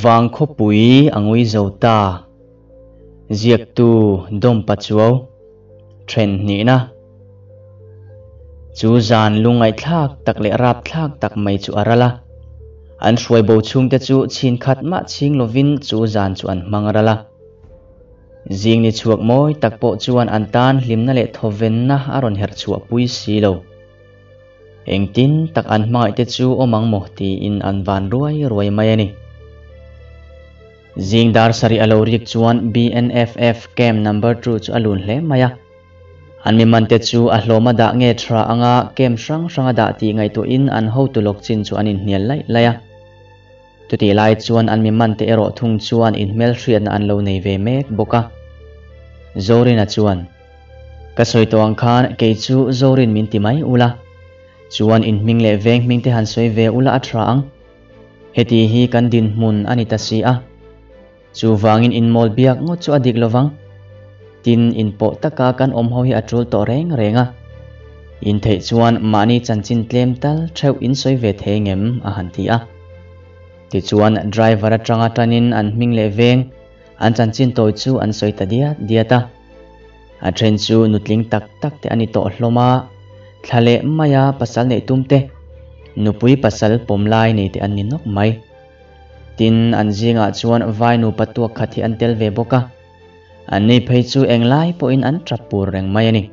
Vangkhawpui a ngui zo ta. Ziaktu Dawm Pachuau, Then hnihna. Chu zan lungngaihthlak tak leh rapthlak tak mai chu a ral a. An hruai bo chhungte chu chhin khat mah chhing lovin chu zan chu an hmang ral a. Zing ni chhuak mawi tak pawh chuan an tan hlimna leh thawvenna a rawn herh chhuah pui si lo. Engtin tak an hmangaih te chu awm ang maw tiin an van ruai ruai mai a ni. Zing dar sarih a lo rik chuan BNFF camp number two chu a lun hle mai a. An mi man te chu a hlawm a dah nge tha anga camp hrang hrang a dah tih ngaihtuahin an hotu lawk chin chu an inhnial laih laih a. Chutih lai chuan an mi man te erawh thung chuan inhmelhriatna an lo nei ve mek bawk a. Zorina chuan. Ka sawi tawh ang khan kei chu Zorin min ti mai ula, chuan in hming leh veng hming te han sawi ve ula a tha ang. Heti hi kan dinhmun a ni ta si a. Chuvangin in mawl biak ngawt chu a dik lovang. Tin, in pawh taka kan awm ho hi a tul tawh reng reng a. In theih chuan mahni chanchin tlem tal theuh in sawi ve thei ngem a han ti a. Tichuan driver atanga tanin an hming leh veng, an chanchin tawi chu an sawi ta diat diat a. A then chu nutling tak tak te a ni tawh hlawm a, thla leh maia pasal neih tum te, nupui pasal pawm lai nei te an ni nawk mai. Tin, an zingah chuan vai nupa tuak khat hi an tel ve bawk a, an nei phei chu englai pawhin an tap pur reng mai a ni.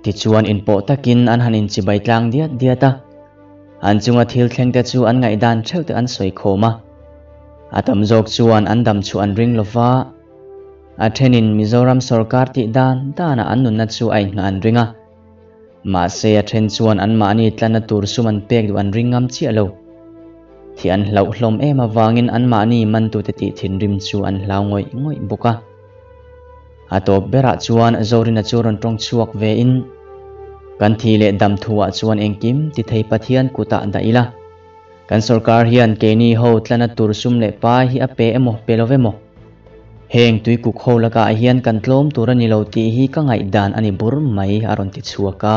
Tichuan inpawh takin an han inchibai tlang diat diat a, an chunga thil thleng te chu an ngaihdan theuh te an sawi khawm a. A tam zawk chuan an dam chhuah an ring lova, A thenin Mizoram sorkar tih dan danah an nunna chu a inngah an ring a. Mahse a then chuan anmahni tlanna tur sum an pek duh an ring ngam chiah lo. Thih an hlauh hlawm em avangin anmahni mantute tih thinrim chu an hlau ngawih ngawih bawk a. A tawp berah chuan Zorina chu rawn tawng chhuak vein, Kan thih leh dam thuah chuan engkim ti thei Pathian kutah dah ila. Kan sorkar hian keini ho tlana tur sum leh pai hi a pe emaw pe lo emaw? Heng tuikuk ho lakah hian kan tlawm tur a ni lo tih hi ka ngaihdan a ni bur mai a rawn ti chhuak a,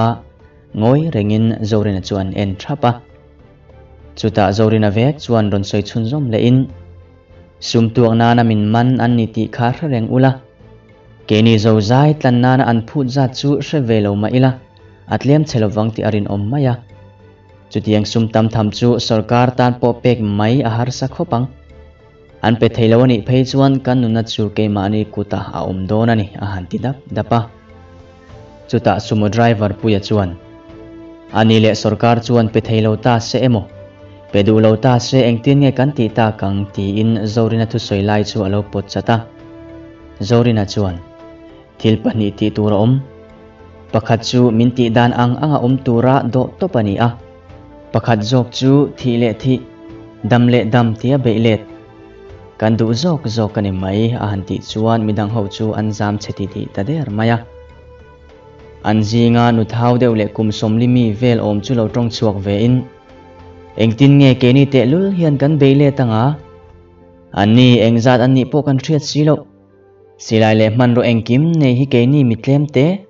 ngawi rengin Zorina chu an en thap a. Chutah Zorina vek chuan rawn sawi chhunzawm lehin, Sum tuak nana min man an ni tih kha hre reng ula, keini zozai tlan nana an phut zat chu hre ve lo mah ila, a tlem chhe lovang tih a rinawm mai a. Chutiang sum tam tham chu sorkar tan pawh pek mai a harsa khawp ang. An pe thei lo a nih phei chuan kan nunna chu keimahni kutah a awm dawn a ni a han ti dap dap a. Chutah sumo driver Puia chuan, A ni leh sorkar chuan pe thei lo ta se emaw, pe duh lo ta se engtin nge kan tih tak ang tiin Zorina thusawi lai chu a lo pawt chat a. Zorina chuan, Thil pahnih tih tur a awm. Pakhat chu min tih dan ang anga awm tura dawh tawp a ni a. Pakhat zawk chu thih leh thih, dam leh dam tia beih let. Kan duh zawk zawk a ni mai a han tih chuan midang ho chu an zam chhe titih ta der mai a. An zinga nuthau deuh leh kum sawmli mi vel awm chu lo tawng chhuak vein, Engtin nge keini tehlul hian kan beih let anga? Anni engzat an nih pawh kan hriat si loh. Silai leh hmanraw engkim nei hi keini mi tlem te,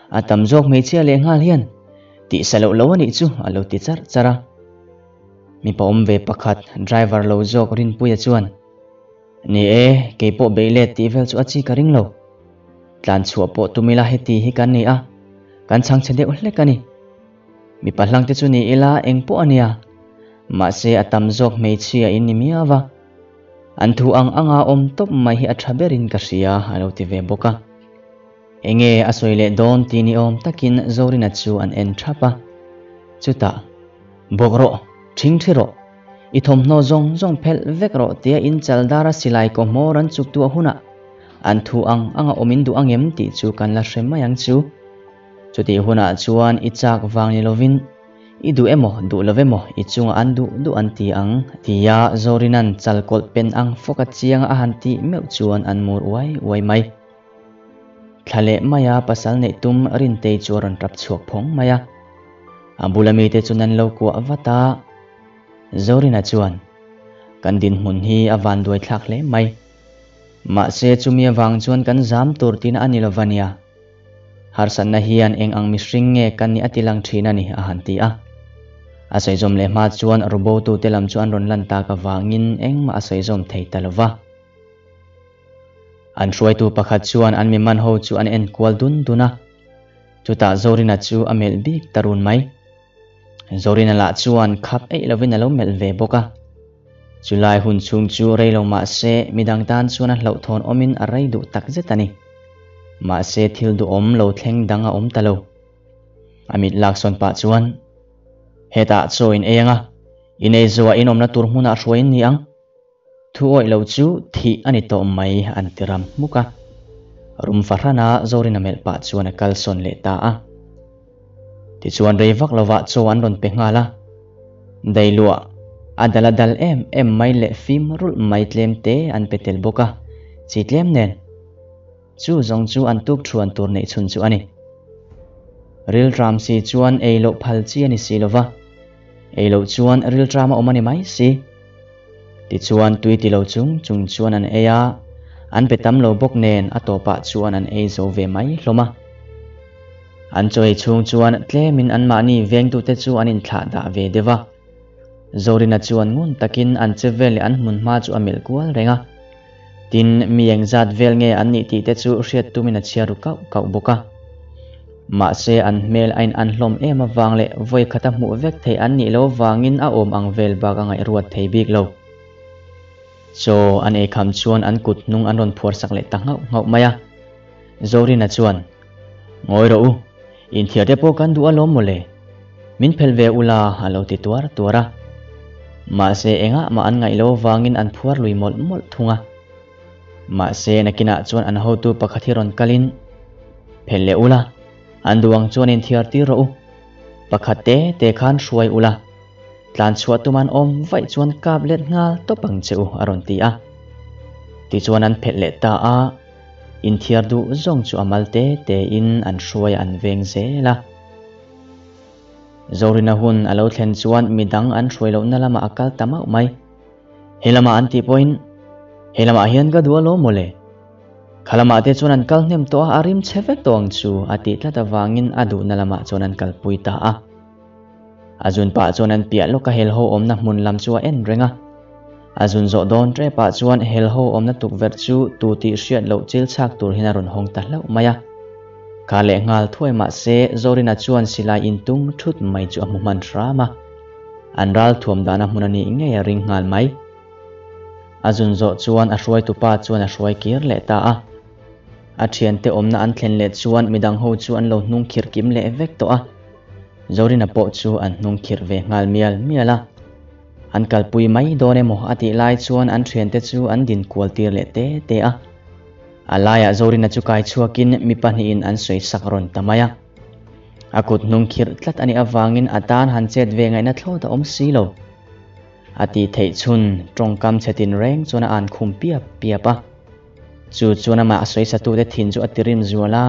a tam zawk hmeichhia leh nghal hian tih sa loh lo a nih chu a lo ti charh charh a. Mipa awm ve pakhat driver lo zawk Rinpuia chuan, Ni e, kei pawh beih let tih vel chu a chi ka ring lo. Tlan chhuah pawh tum ila heti hi kan ni a, kan chhang chhe deuh hlek a ni. Mipa hlang te chu ni ila eng pawh a nia, mahse a tam zawk hmeichhia in ni miau va. An thu ang anga awm tawp mai hi a tha berin ka hria a lo ti ve bawk a. Enge a sawi leh dawn tih ni awm takin Zorina chu an en thap a. Chutah, Bawk rawh, thing thi rawh, i thawmhnaw zawng zawng phelh vek rawh tia in chal dara silai kaw hmawr an chuk tuah hunah an thu ang anga awm in duh angem tih chu kan la hre mai ang chu. Chutih hunah chuan i chak vang ni lovin I duh emaw, duh lo emaw, i chunga an duh duh an ti ang, tia Zorina'n chal kawlh pen ang fawk a chianga a han tih meuh chuan an mur uai uai mai. Thla leh maia pasal neih tum Rintei chu a rawn tap chhuak phawng mai a. A bula mite chu nan lo kuah vat a. Zorina chuan, Kan dinhmun hi a vanduai thlak hle mai. Mahse chumi avang chuan kan zam tur tihna a ni lo va nia. Harsatna hian eng ang mihring nge kan nih a ti lang thin a ni, a han ti a. A sawi zawm leh hma chuan robotute lam chu an rawn lan tak avangin engmah a sawi zawm thei ta lo va. An hruaitu pakhat chuan an mi man ho chu an en kual dun dun a, chutah Zorina chu a melh bik ta run mai. Zorina lah chuan khap eih lovin a lo melh ve bawk a. Chulai hun chhung chu rei lo mah se midang tan chuan a hlauhthawn awmin a rei duh takzet a ni. Mahse thil duhawm lo thleng dang a awm ta lo. A mit lak sawn pah chuan, Hetah chaw in ei anga, in ei zawhah in awmna tur hmunah hruai in ni ang. Thu awih lo chu thih a ni tawh mai an ti ram hmuk a. Rum fahrana Zorina melh pah chuan a kal sawn leh ta a. Tichuan rei vak lovah chaw an rawn pe nghal a. Dailuah a dal a dal em em mai leh fim rulh mai tlem te an pe tel bawk a, chi tlem nen. Chu zawng chu an tuk thuan tur neih chhun chu a ni. Rilṭam si chuan ei loh phal chi a ni si lo va, ei loh chuan rilṭam a awm a ni mai si. Tichuan tui ti lo chung chung chuan an ei a, an pe tam lo bawk nen a tawpah chuan an ei zo ve mai hlawm a. An chaw ei chhung chuan tlemin anmahni vengtute chu an inthlah dah ve deuh a. Zorina chuan ngun takin an che vel leh an hmun hma chu a melh kual reng a. Tin, mi engzat vel nge an nih tih te chu hriat tumin a chhiar ru kauh kauh bawk a. Mahse, an hmel a in an hlawm em avang leh vawi khata hmuh vek theih an nih loh avangin a awm ang vel bak a ngaihruat thei bik lo. Chaw an ei kham chuan an kut hnung an rawn phuar sak leh ta nghauh nghauh mai a. Zorina chuan, Ngawi rawh u, inthiar te pawh kan duh alawm mawle. Min phelh ve ula a lo ti tuar tuar a. Mahse engah mah an ngaih lo avangin an phuar lui mawlh mawlh thung a. Mahse nakinah chuan an hotu pakhat hi rawn kalin, Phelh leh ula, an duh ang chuan inthiar tir rawh u. Pakhat te te khan hruai ula, tlan chhuah tum an awm vaih chuan kap let nghal tawp ang che u a rawn ti a. Tichuan an phelh leh ta a. Inthiar duh zawng chu a mal te tein an hruai an veng zel a. Zorina hun a lo thlen chuan midang an hruai lohna lamah a kal ta mauh mai. He lamah an tih pawhin, He lamah hian ka duh alawm mawle. Kha lamah te chuan an kal hnem tawh a, a rim chhe vek tawh ang chu a tih tlat avangin a duhna lamah chuan an kalpui ta a. A zun pah chuan an piah lawka helho awmna hmun lam chu a en reng a. A zun zawh dawn ṭepah chuan helho awmna tukverh chu tu tih hriat loh chil chhak tur hian a rawn hawng ta hlauh mai a. Kha leh nghal thuai mah se Zorina chuan silai intung thut mai chu a hmu hman hram a. An ral thuam dahna hmun a nih ngei a ring nghal mai. A zun zawh chuan a hruaitupa chuan a hruai kir leh ta a. A thiante awmna an thlen leh chuan midang ho chu an lo hnung khirh kim leh vek tawh a. Zorina pawh chu an hnung khirh ve nghal mial mial a. An kalpui mai dawn emaw a tih lai chuan an thiante chu an din kual tir leh te te a. A laiah Zorina chu kai chhuakin mi pahnihin an sawi sak rawn ta mai a. A kut hnung khirh tlat a nih avangin a tan han chet ve ngaihna thlawt a awm si lo. A tih theih chhun tawngkam chhe tinreng chuan a an khum piap piap a. Chu chuan amah a sawi satute thin chu a ti rim zual a,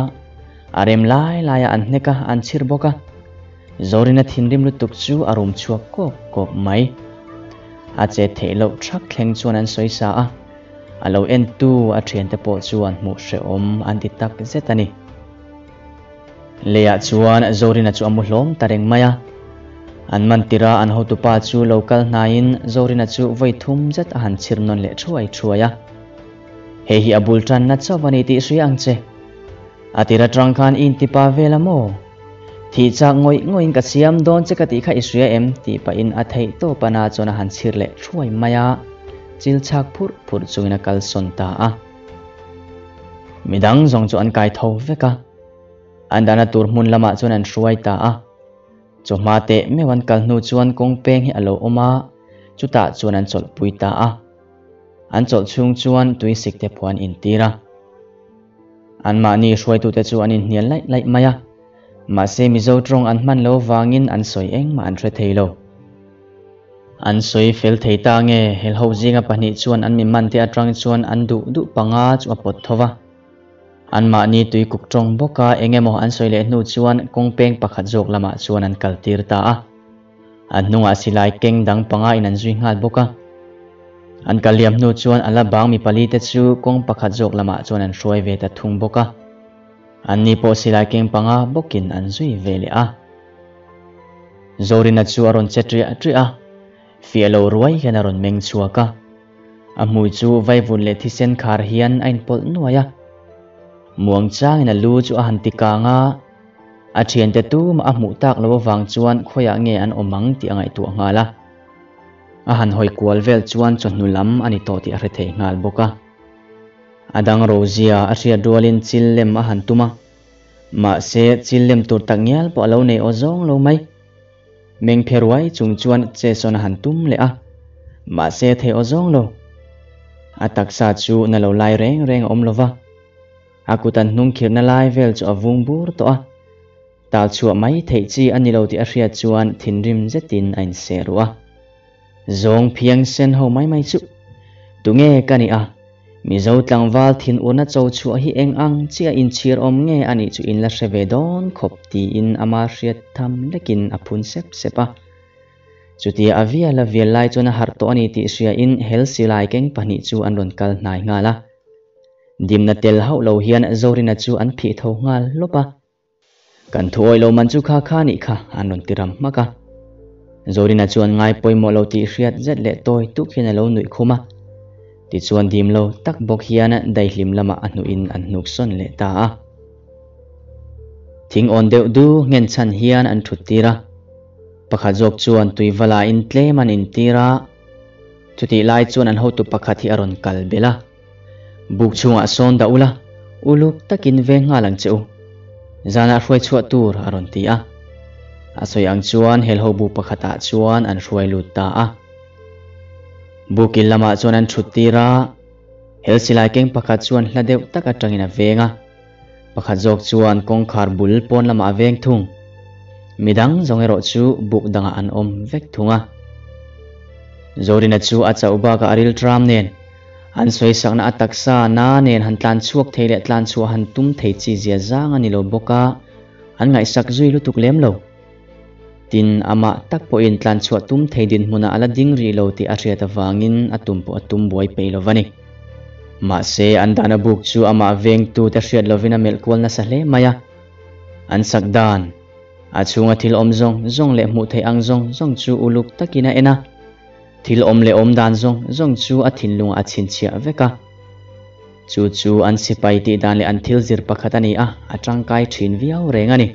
a rem lai laiah an hnek a, an chhir bawk a. Zorina thinrim lutuk chu a rum chhuak kawk kawk mai. A chet theih loh thak thleng chuan an sawi sa a, a lo entu a thiante pawh chuan hmuh hrehawm an ti tak zet a ni. Leiah chuan Zorina chu a mu hlawm ta reng mai a. An man tirh a an hotupa chu lo kal hnaiin Zorina chu vawi thum zet a han chhir nawn leh thuai thuai a. Hei hi a bul tanna chauh a ni tih hria ang che. A tir atang khan i intipa vel a maw? Thih chak ngawih ngawihin ka siam dawn che ka tih kha i hria em? tih pahin a theih tawp a na chuan a han chhir leh thuai mai a, chil chhak phurh phurh chungin a kalsawn ta a. Midang zawng chu an kai tho vek a, an dahna tur hmun lamah chuan an hruai ta a. Chawhma teh meuh an kal hnu chuan kawng peng hi a lo awm a, chutah chuan an chawlhpui ta a. An chawlh chhung chuan tui sik te pawh an intir a. Anmahni hruaitute chu an inhnial laih laih mai a, mahse Mizo tawng an hman lo vangin an sawi engmah an hre thei lo. An sawi fel thei ta nge, helho zinga pahnih chuan an mi mante atang chuan an duh duh panga chu a pawt tho va. Anmahni tui kuk tawng bawka eng emaw an sawi leh hnu chuan kawng peng pakhat zawk lamah chuan an kaltir ta a. An hnungah silai keng dang panga in an zui nghal bawk a. An kal liam hnu chuan a la bang mi pali te chu kawng pakhat zawk lamah chuan an hruai ve ta thung bawk a. Anni pawh silai keng panga bawkin an zui ve leh a. Zorina chu a rawn che ṭiah ṭiah a, fiah lo ruai hian a rawn meng chhuak a. A hmui chu vaivun leh thisen khar hian a inpawlh nuai a. Muang changin a lu chu a han ti kang a, a thiante tumah a hmuh tak lo avang chuan khawiah nge an awm ang tih a ngaihtuah nghal a. A han hawi kual vel chuan chawhnu lam a ni tawh tih a hre thei nghal bawk a. A dang rozia a hriat rualin chil lem a han tum a, mahse chil lem tur tak ngial pawh a lo nei aw zawng lo mai. Meng phe ruai chung chuan che sawn a han tum leh a, mahse thei aw zawng lo. A taksa chu na lo lai reng reng a awm lo va, a kut an hnung khirhna lai vel chu a vung bur tawh a. Tal chhuah mai theih chi a ni lo tih a hriat chuan thinrim zetin a inseh ruh a. Zawng phiang sen ho mai mai chu tunge ka nih a, Mizo tlangval thin urna cho chhuah hi eng ang chiah inchhir awm nge a nih chu in la hre ve dawn khawp tiin ama hriat tham lekin a phun sep sep a. Chutia a vial a vial lai chuan a harh tawh a ni tih hriain hel silai keng pahnih chu an rawn kal hnai nghal a. Dimna tel hauh lo hian Zorina chu an phih tho nghal lawp a. Kan thu awih lo man chu kha kha nih kha an rawn ti ram hmak a. Zorina chuan ngai pawimawh lo tih hriat zet leh tawi tuk hian a lo nuih khum a. Tichuan dim lo tak bawk hian daihlim lamah a hnuhin an hnuk sawn leh ta a. Thing awn deuh du nghen chhan hian an thut tir a. Pakhat zawk chuan tuivala in tlem an intir a. Chutih lai chuan an hotu pakhat hi a rawn kal belh a. Buk chhungah sawn dah ula, uluk takin veng nghal ang che u. Zanah hruai chhuah tur a rawn ti a. A sawi ang chuan helho bu pakhatah chuan an hruai lut ta a. Buk in lamah chuan an thut tir a, hel silai keng pakhat chuan hla deuh tak atangin a veng a. Pakhat zawk chuan kawngkhar bul pawn lamah a veng thung. Midang zawng erawh chu buk dangah an awm vek thung a. Zorina chu a chauh bakah a ril tram nen, an sawi sakna a taksa na nen han tlan chhuak thei leh tlan chhuah han tum thei chi zia zang a ni lo bawk a, an ngaihsak zui lutuk lem lo. Tin, amah tak pawhin tlan chhuah tum thei dinhmunah a la ding rih lo tih a hriat avangin a tum pawh a tum buai peih lo va ni. Mahse, an dahna buk chu amah vengtute hriat lovin a melh kual nasa hle mai a. An sak dan, a chhunga thil awm zawng zawng leh hmuh theih ang zawng zawng chu uluk takin a en a. Thil awm leh awm dan zawng zawng chu a thinlungah a chhinchhiah vek a. Chu chu an sipai tih dan leh an thil zir pakhat a ni a, a tangkai thin viau reng a ni.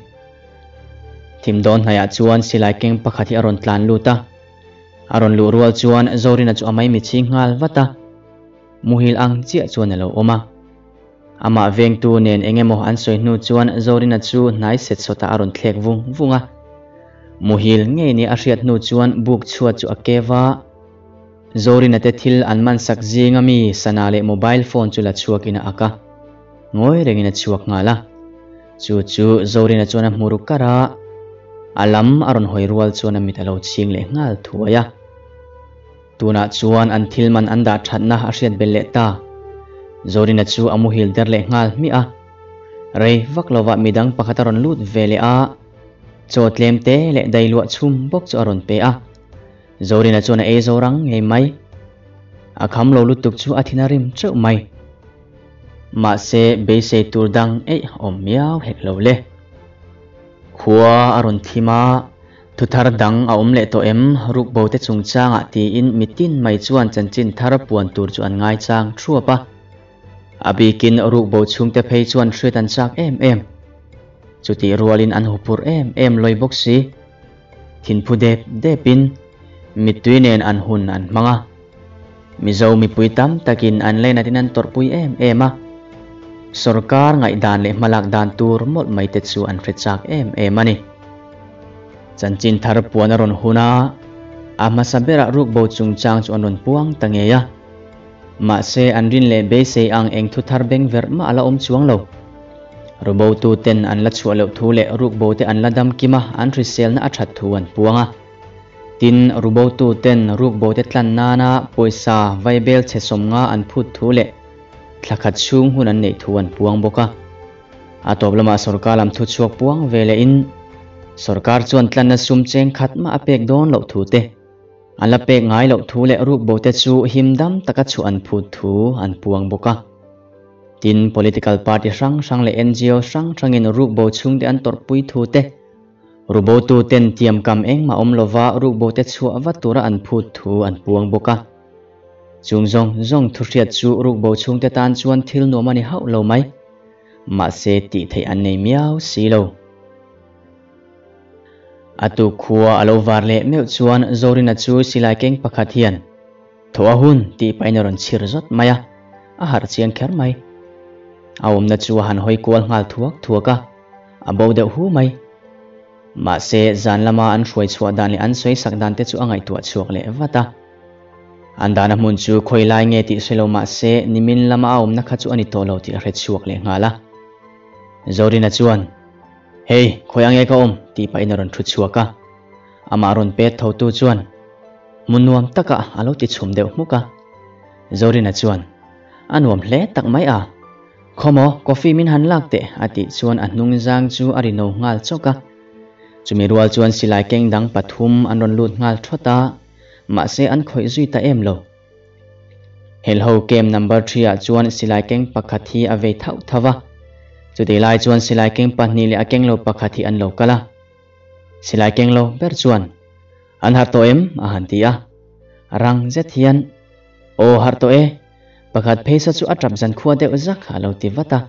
Thim dawn hnaiah chuan silai keng pakhat hi a rawn tlan lut a. A rawn luh rual chuan Zorina chu a mai mitchhing nghal vat a. Muhil ang chiah chuan a lo awm a. Amah vengtu nen eng emaw an sawi hnu chuan Zorina chu hnai set sawtah a rawn thlek vung vung a. Muhil ngei nia a hriat hnu chuan buk chhuat chu a kev a. Zorina te thil an man sak zinga mi sana leh mobile phone chu la chhuakin a ak a. Ngawi rengin a chhuak nghal a. Chu chu Zorina chuan a hmu ru kar a, a lam a rawn hawi rual chuan a mit a lo chhing leh nghal thuai a. Tunah chuan an thil man an dah thatna a hriat belh leh ta. Zorina chu a muhil der leh nghal hmiah a. Rei vak lovah midang pakhat a rawn lut ve leh a, chaw tlem te leh dailuah chhum bawk chu a rawn pe a. Zorina chuan a ei zo rang ngei mai. A kham lo lutuk chu a thin a rim teuh mai. Mahse beisei tur dang eih awm miau hek lo le. Khua a rawn thim a, thu thar dang a awm leh tawh em rukbo te chungchangah tiin mitin mai chuan chanchin thar puan tur chu an ngaichang thuap a. A bikin rukbo chhungte phei chuan hriat an chak em em. Chutih rualin an huphurh em em lawi bawk si. Thinphu dep depin mittui nen an hun an hmang a. Mizo mipui tam takin an lainatin an tawrhpui em em a. Sorkar ngaihdan leh hmalak dan tur mawlh mai te chu an hre chak em em a ni. Chanchin thar puan a rawn hun a, a hmasa berah rukbo chungchang chu an rawn puang ta ngei a. Mahse an rin leh beisei ang eng thu thar beng verh mah a la awm chuang lo. Rubotu ten an la chhuah loh thu leh rukbo te an la dam kim a, an hriselna a that thu an puang a. Tin, rubotu ten rukbo te tlan nana pawisa vaibel chhe sawmnga an phut thu leh thla khat chhung hun an neih thu an puang bawk a. A tawp lamah sorkar lam thu chhuak puang ve leh in sorkar chuan tlanna sum cheng khat mah a pek dawn loh thu te, A la pek ngai loh thu leh rukbo te chu him dam taka chhuah an phut thu an puang bawk a. Tin, political party hrang hrang leh ngo hrang hrangin rukbo chhungte an tawrhpui thu te, Rubotu ten tiamkam engmah awm lova rukbote chhuah vat tura an phut thu an puang bawk a. Chung zawng zawng thuhriat chu rukbo chhungte tan chuan thil nuam a ni hauh lo mai. Mahse tih theih an nei miau si lo. A tuk khua a lo var leh meuh chuan Zorina chu silai keng pakhat hian Thaw a hun tih pahin a rawn chhir zawt mai a, a harh chiang kher mai. A awmna chu a han hawi kual nghal thuak thuak a, a bo deuh hu mai. Mahse, zan lama an hruai chhuah dan leh an sawi sak dan te chu a ngaihtuah chhuak leh vat a. An dahna hmun chu khawi lai nge tih hre lo mahse, nimin lama a awmna kha chu a ni tawh lo tih a hre chhuak leh nghal a. Zorina chuan, Hei, khawi ang nge ka awm? tih pahin a rawn thu chhuak a. Amah rawn pet thotu chuan hmun nuam takah a lo ti chhum deuh hmuk a. Zorina chuan, A nuam hle tak mai a. Khawmaw, coffee min han lak teh, a tih chuan a hnung zang chu a ri no nghal chawk a. Chumi rual chuan silai keng dang pathum an rawn lut nghal thawt a, mahse an khawih zui ta em lo. Helho camp number threeah chuan silai keng pakhat hi a vei thauh thauh a. Chutih lai chuan silai keng pahnih leh a keng lo pakhat hi an lo kal a. Silai keng lo ber chuan, An harh tawh em? a han ti a. Rang zet hian, Aw harh tawh e, pakhat pheisa chu a tap zan khua deuh zak a lo ti vat a.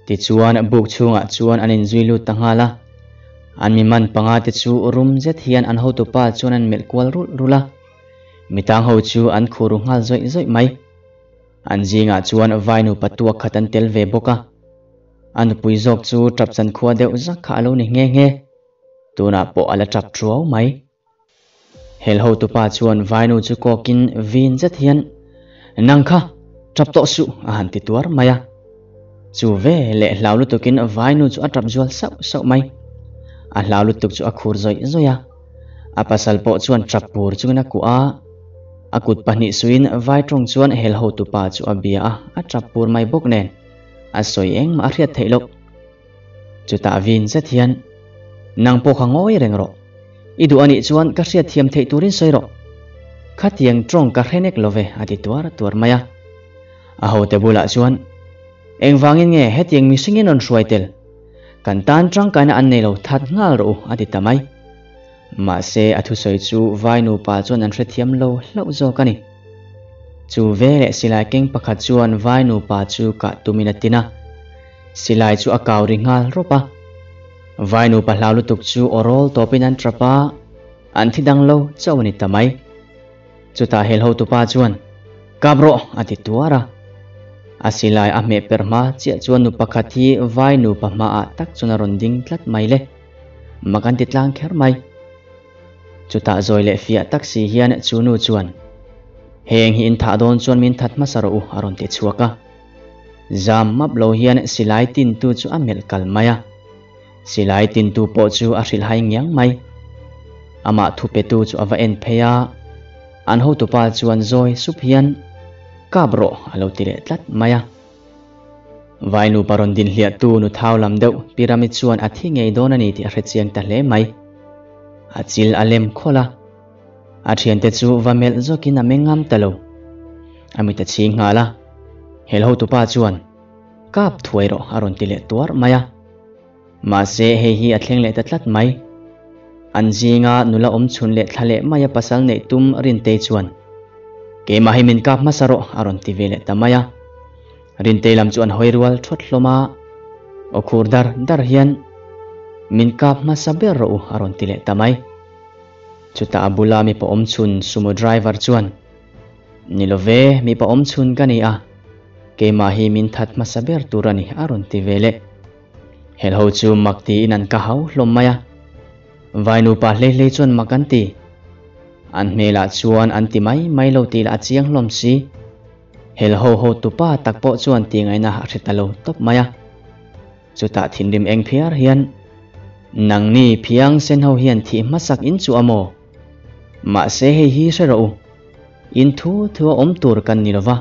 Tichuan buk chhungah chuan an inzui lut ta nghal a. An mi man panga te chu rum zet hian an hotupa chuan an melh kual rulh rulh a. Mitang ho chu an khur ru nghal zawih zawih mai. An zingah chuan vai nupa tuak khat an tel ve bawk a. A nupui zawk chu tap zan khua deuh zak kha a lo ni nghe nghe. Tunah pawh a la tap thuau mai. Hel hotupa chuan vainu chu kawkin vin zet hian, Nang kha, tap tawh suh, a han ti tuar mai a. Chu ve leh hlau lutukin vainu chu a tap zual sauh sauh mai. A hlau lutuk chu a khur zawih zawih a. A pasal pawh chuan tap pur chungin a kuah a. A kut pahnih suiin vai tawng chuan hel hotupa chu a bia a, a tap pur mai bawk nen a sawi engmah a hriat theih loh. Chutah vin zet hian, Nang pawh kha ngawi reng rawh. I duh anih chuan ka hriat thiam theih turin sawi rawh. Khatiang tawng ka hre nek lo ve, a ti tuar tuar mai a. A hote bulah chuan, Engvangin nge hetiang mihringin rawn hruai tel? Kan tan tangkaina an nei lo that nghal rawh u, a ti ta mai. Mahse, a thusawi chu vai nupa chuan an hrethiam lo hlauh zawk a ni. Chu veleh silai keng pakhat chuan vai nupa chu kah tumin a tin a. Silai chu a kau ri nghal rawp a. Vai nupa hlau lutuk chu aw rawl tawpin an trap a, an thi dang lo chauh a ni ta mai. Chutah hel hotupa chuan, Kap rawh! a ti tuar a. A silai a hmeh per hma chiah chuan nu pakhat hi vai nupa hmaah tak chuan a rawn ding tlat mai le. Mak an ti tlang kher mai. Chutah zawi leh fiah tak si hian chu nu chuan, Heng hi in thah dawn chuan min that hmasa rawh u, a rawn ti chhuak a. Zam map lo hian silai tintu chu a melh kal mai a. Silai tintu pawh chu a hrilhhai ngiang mai. Amah thupetu chu a va en phei a, an hotupa chuan zawi sup hian, Kap rawh, a lo ti leh tlat mai a. Vai nupa rawn din hliahtu nu thau lam deuh Pyramid chuan a thi ngei dawn a ni tih a hre chiang ta hle mai. A chil a lem khawlh a. A thiante chu va melh zawkin a meng ngam ta lo. A mit a chhing nghal a. Hel hotupa chuan, Kap thuai rawh a rawn ti leh tuar mai a. Mahse hei hi a thleng leh ta tlat mai. An zinga nula awm chhun leh thla leh maia pasal neih tum Rintei chuan, Keimah hi min kap hmasa rawh a rawn ti ve leh ta mai a. Rintei lam chu an hawi rual thawt hlawm a, aw khur dar dar hian, Min kap hmasa ber rawh u a rawn ti leh ta mai. Chutah a bula mipa awm chhun sumo driver chuan, Ni lo ve, mipa awm chhun ka ni a, keimah hi min that hmasa ber tur a ni a rawn ti ve leh. Helho chu mak tiin an ka hau hlawm mai a, vai nupa hlei hlei chuan mak an ti. An hmelah chuan an ti mai mai lo tih lah a chiang hlawm si. Helho hotupa tak pawh chuan ti ngaihna a hre ta lo tawp mai a. Chutah thinrim eng phiar hian, Nangni phiang sen ho hian thih hmasak in chu a maw? Mahse hei hi hre rawh u, in thu thu a awm tur kan ni lova,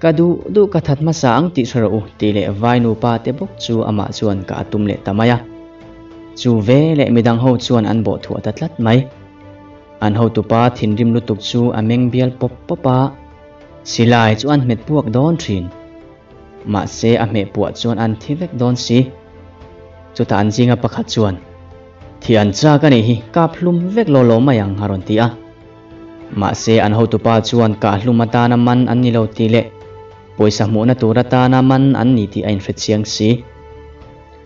ka duh duh ka that hmasa ang tih hre rawh u tih leh vai nupa te bawk chu amah chuan ka a tum leh ta mai a. Chu ve leh midang ho chuan an bawh thuah ta tlat mai. An hotupa thinrim lutuk chu a meng bial pawp pawp a, silai chu an hmet puak dawn thin. Mahse a hmeh puah chuan an thi vek dawn si. Chutah an zinga pakhat chuan, Thian chak a nih hi, kap hlum vek law law mai ang a rawn ti a. Mahse an hotupa chuan kah hlum atana man an ni lo tih leh pawisa hmuhna tur atana man an ni tih a inhre chiang si.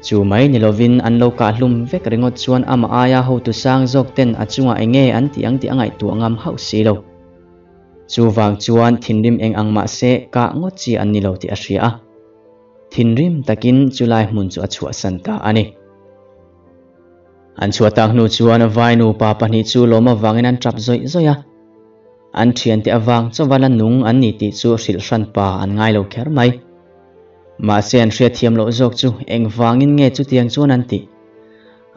Chu mai ni lovin an lo kah hlum vek ringawt chuan amah aia hotu sang zawk ten a chungah eng nge an tih ang tih a ngaihtuah ngam hauh si lo. Chuvang chuan thinrim eng ang mahse kah ngawt chi an ni lo tih a hria a. Thinrim takin chulai hmun chu a chhuahsan ta a ni. An chhuah tak hnu chuan vai nupa pahnih chu lawm avangin an tap zawih zawih a. An thiante avang chauha la nung an ni tih chu hrilh hran pa an ngai lo kher mai. Mahse an hriatthiam loh zawk chu engvangin nge chutiang chuan an tih?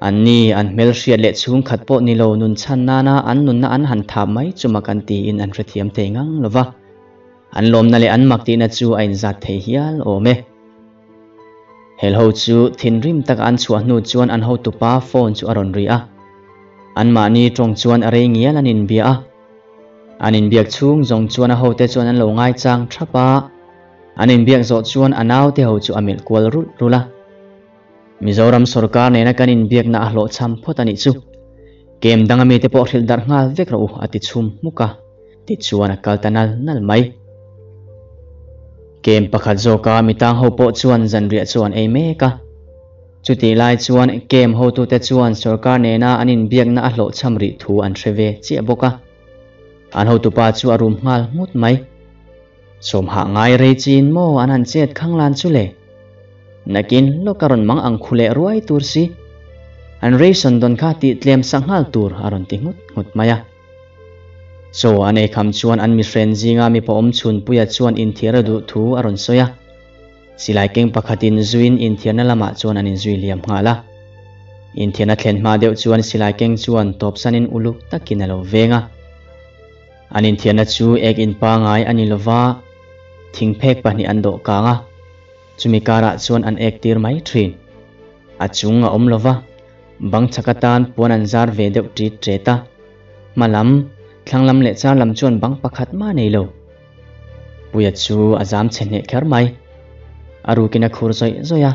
An ni, an hmelhriat leh chhungkhat pawh ni lo nun chhan nana an nunna an han thap mai chu mak an tiin an hrethiam thei ngang lo va. An lawmna leh an mak tihna chu a inzat thei hial awm e. Helho chu thinrim taka an chhuah hnu chuan an hotupa phone chu a rawn ri a. Anmahni tawng chuan a rei ngial an inbia a. An inbiak chhung zawng chuan a hote chuan an lo ngaichang thap a. An inbiak zawh chuan a naute ho chu a melh kual rulh rulh a. Mizoram sorkar nena kan inbiakna a hlawhchham phawt a nih chu. Kem danga mite pawh hrilh darh nghal vek rawh u a ti chhum hmuk a, tichuan a kal ta nal nal mai. Kem pakhat zawka mitang ho pawh chuan zanriah chu an ei mek a. Chutih lai chuan kem hotute chuan sorkar nena an inbiakna a hlawhchham rih thu an hre ve chiah bawk a. An hotupa chu a rum nghal nghut mai. Sawmhah ngai rei chin maw an han chet khang lan chu le? Nakin lawk a rawn mang ang khu leh ruai tur si. An ration dawn kha tih tlem sak nghal tur a rawn ti nghut nghut mai a. Chaw an ei kham chuan an mihren zinga mipa awm chhunpuia chuan inthiar a duh thu a rawn sawi a. Silai keng pakhatin zuiin inthiarna lamah chuan an inzui liam nghal a. Inthiarna thlen hma deuh chuan silai keng chuan tawpsanin uluk takin a lo veng a. An inthiarna chu ek in pangai a ni lova, thingphek pahnih an dawh kang a, chumi karah chuan an ek tir mai thin. A chung a awm lova, bang chhak atan puan an zar ve deuh ṭit ṭet a, hma lam, thlang lam leh char lam chuan bang pakhat mah nei lo. Puia chu a zam chhe hneh kher mai. A rukin a khur zawih zawih a.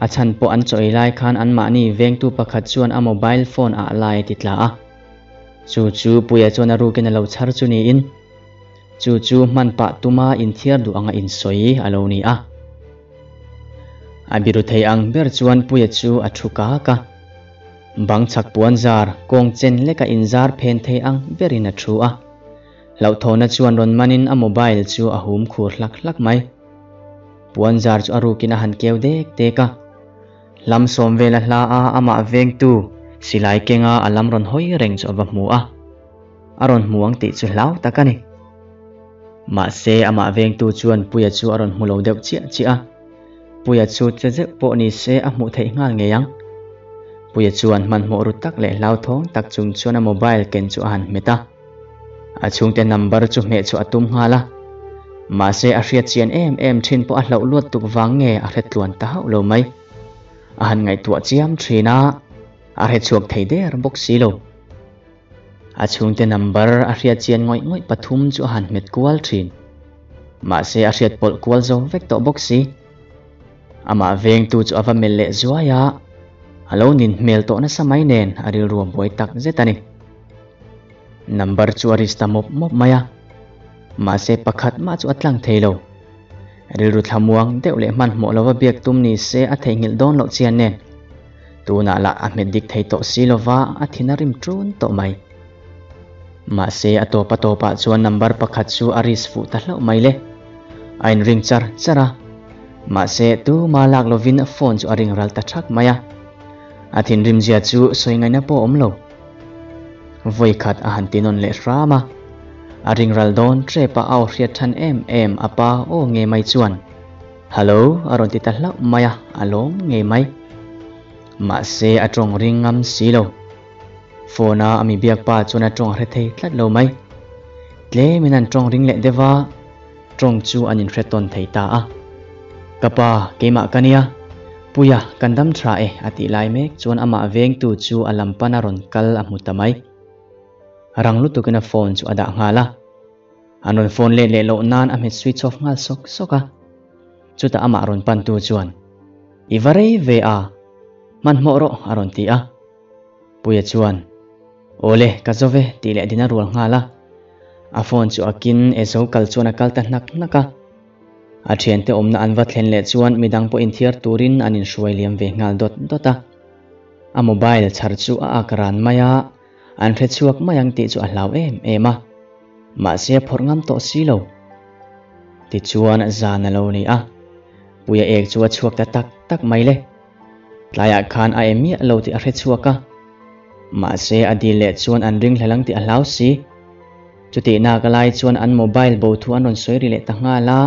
A chhan pawh an chaw ei lai khan anmahni vengtu pakhat chuan a mobile phone ah lai a ti tla a. Chu chu Puia chuan a rukin a lo chhar chu niin, chu chu hman pah tuma inthiar duh anga insawi a lo ni a. A biru thei ang ber chuan Puia chu a thu kak a. Bang chhak puan zar, kawng chen leka inzar phen thei ang berin a thu a. Hlauhthawhna chuan rawn manin a mobile chu a hum khur hlak hlak mai. Puan zar chu a rukin a han keu dek dek a. Hlam sawm vela hla a amah vengtu silai kenga a lam rawn hawi reng chu a va hmu a, a rawn hmu ang tih chu hlau tak a ni. Mahse amah vengtu chuan Puia chu a rawn hmu lo deuh chiah chiah a, Puia chu che zeuh pawh ni se a hmuh theih nghal ngei ang. Puia chuan hmanhmawh ru tak leh hlauthawng tak chung chuan a mobile ken chu a han hmet a. A chhungte number chu hmeh chhuah a tum nghal a, mahse a hriat chian em em thin pawh a hlauh luat tuk vang nge a hre tluan ta hauh lo mai. A han ngaihtuah chiam thin a, a hre chhuak thei der bawk si lo. A chhungte number a hriat chian ngawih ngawih pathum chu a han hmet kual thin. Mahse a hriat pawlh kual zo vek tawh bawk si. Amah vengtu chu a va melh leh zuai a, a lo nin hmel tawh nasa mai nen a rilru a buai tak zet a ni. Number chu a ris ta mawp mawp mai a, mahse pakhat mah chu a tlang thei lo. Rilru thlamuang deuh leh hmanhmawh lova biak tum ni se a theihnghilh dawn loh chian nen. Tunah lah a hmet dik thei tawh si lova a thin a rim ṭun tawh mai. Mahse a tawp a tawpah chuan number pakhat chu a ris fuh ta hlauh mai le. A inring char char a, mahse tuma lak lovin phone chu a ring ral ta ṭhak mai a. A thinrimzia chu sawi ngaihna pawh a awm lo. Vawi khat a han ti nawn leh hram a, a ring ral dawn ṭep a au hriat ṭhan em em a pa aw ngei mai chuan Hallo a rawn ti ta hlauh mai a, a lawm ngei mai. Mahse a ṭawng ring ngam si lo. Phone a a mi biak pa chuan a ṭawng a hre thei tlat lo mai. Tlemin an ṭawng ring leh deuh a, ṭawng chu an inhre tawn thei ta a. Ka pa, keimah ka nia. Puia, kan dam ṭha e, a tih lai mek chuan amah vengtu chu a lam pana rawn kal a hmu ta mai. Rang lutukin a phone chu a dah nghal a. An rawn phone let leh loh nan a hmet switch off nghal sawk sawk a. Chutah amah rawn pantu chuan, I va rei ve a, hmanhmawh rawh, a rawn ti a. Puia chuan, Awle, ka zo ve, tih leh din a rual nghal a. A phone chu a kin e zo kal chuan a kal ta hnak hnak a. A thiante awmna an va thlen leh chuan midang pawh inthiar turin an inhruai liam ve nghal dawt dawt a. A mobile chhar chu a ak ran mai a, an hre chhuak mai ang tih chu a hlau em em a. Mahse a phawrh ngam tawh si lo. Tichuan zan a lo ni a, Puia ek chu a chhuak ta tak tak mai le. Tlaiah khan a em miah lo tih a hre chhuak a. Mahse a dil leh chuan an ring hlel ang tih a hlau si. Chutih nak lai chuan an mobile bo thu an rawn sawi ri leh ta nghal a,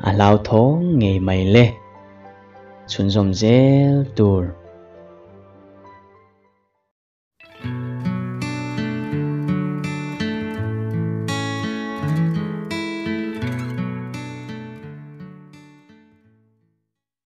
a hlauthawng ngei mai le. Chhunzawm zel tur.